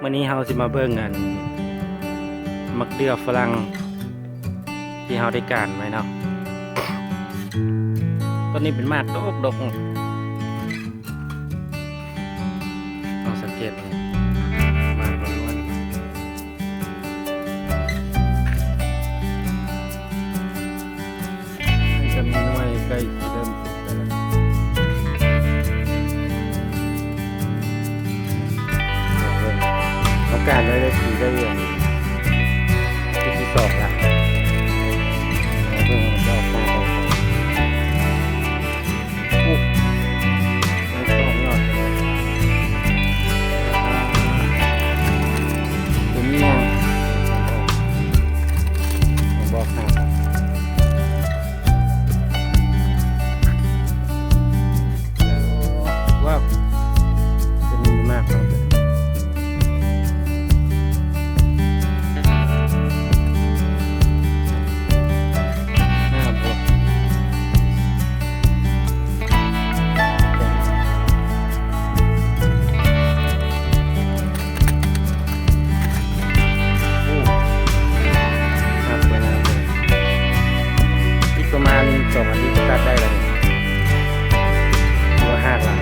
ມື້ນີ້ເຮົາຊິມາເບິ່ງອັນ ໝາກເດື່ອຝຣັ່ງທີ່ເຮົາໄດ້ການໄວ້ເນາະ. ຕອນນີ້ເປັນໝາກດົກໆ ເຮົາສັງເກດເບິ່ງ ໝາກລ້ວນໆ. ມັນຈະມີໜ່ວຍໃກ້ຊິເລີ່ມສຸກແລ້ວ. ເຮົາການໄດ້ ໄດ້ ໄດ້ ໄດ້ ໄດ້ທີສອງລະ. ເບິ່ງວ່າມັນຈະອອກມາເທົ່າໃດ. ໂອ້ ໄດ້ສອງຍອດ. ອ່າ ຕົວນີ້ຍັງ ຍັງບໍ່ຂາດ. ວ້າວ ຕົວນີ້ມາກເນາະ. ງາມບໍ່? ໂອ້ ງາມເລີຍ ງາມເລີຍ. ອີກປະມານສອງອາທິດກໍຕັດໄດ້ແລ້ວນີ້ ຖືວ່າຮາກຫຼາຍ.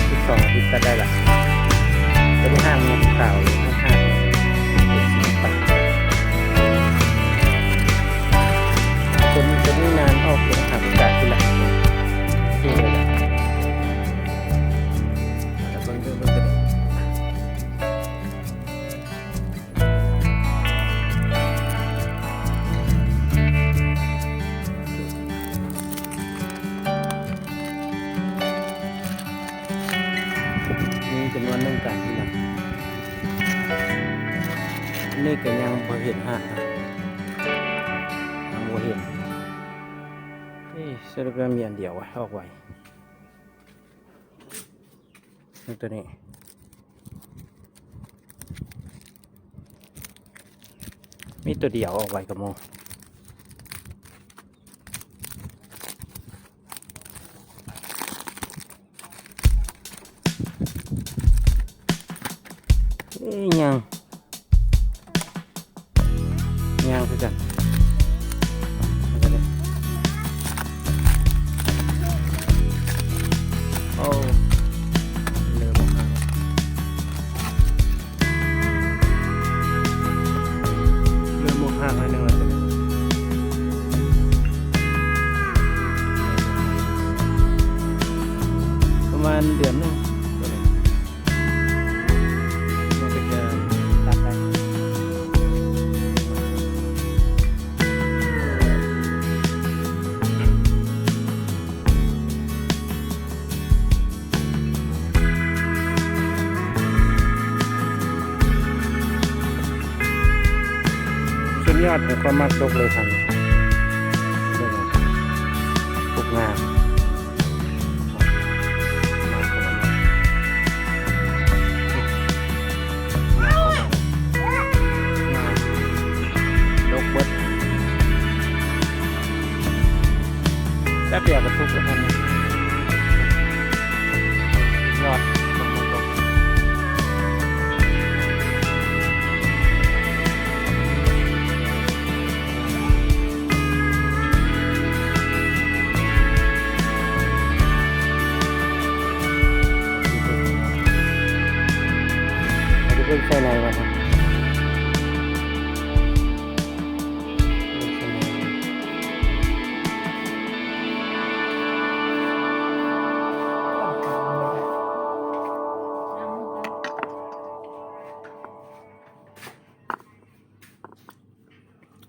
ອີກສອງອາທິດຕັດໄດ້ລະ. ຕົວນີ້ຮາກມັນຂາວຢູ່ ຮາກມັນເປັນສີນ້ຳຕານ. ຕົວນີ້ ຕົວນີ້ນານອອກເປັນຫາການທີ່ລະ ເບິ່ງເດີ ເບິ່ງເດີ. ມີຈຳນວນໜຶ່ງການທີ່ລະ ນີ້ກໍຍັງບໍ່ເຫັນຮາກນະ ຍັງບໍ່ເຫັນ. ເອີ ສະຫຼຸບແລ້ວມີອັນດຽວ ອອກໄວ. ຕົວນີ້ມີຕົວດຽວອອກໄວກວ່າໝູ່. ເອີ ຍັງ ຍາວຄືກັນ. ໂອ້ ເລີ່ມອອກມາ ເລີ່ມອອກຮາກໜ້ອຍໜຶ່ງແລ້ວ ປະມານເດືອນໜຶ່ງ. ສຸດຍອດ ຂ້ອຍມັກດົກເລີຍຄັນ ເບິ່ງ ທຸກງານ. ດກເບິດ ແປັບດຽວກໍສຸກແລ້ວຄັນນີ້ ຍອດ. ເອົາໄປເບິ່ງໃສ່ໃນວ່າ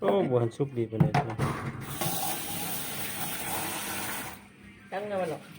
ໂອ້ ບໍ່ທັນສຸກດີປານໃດເທື່ອ ຕັ້ງແລ້ວເນາະ.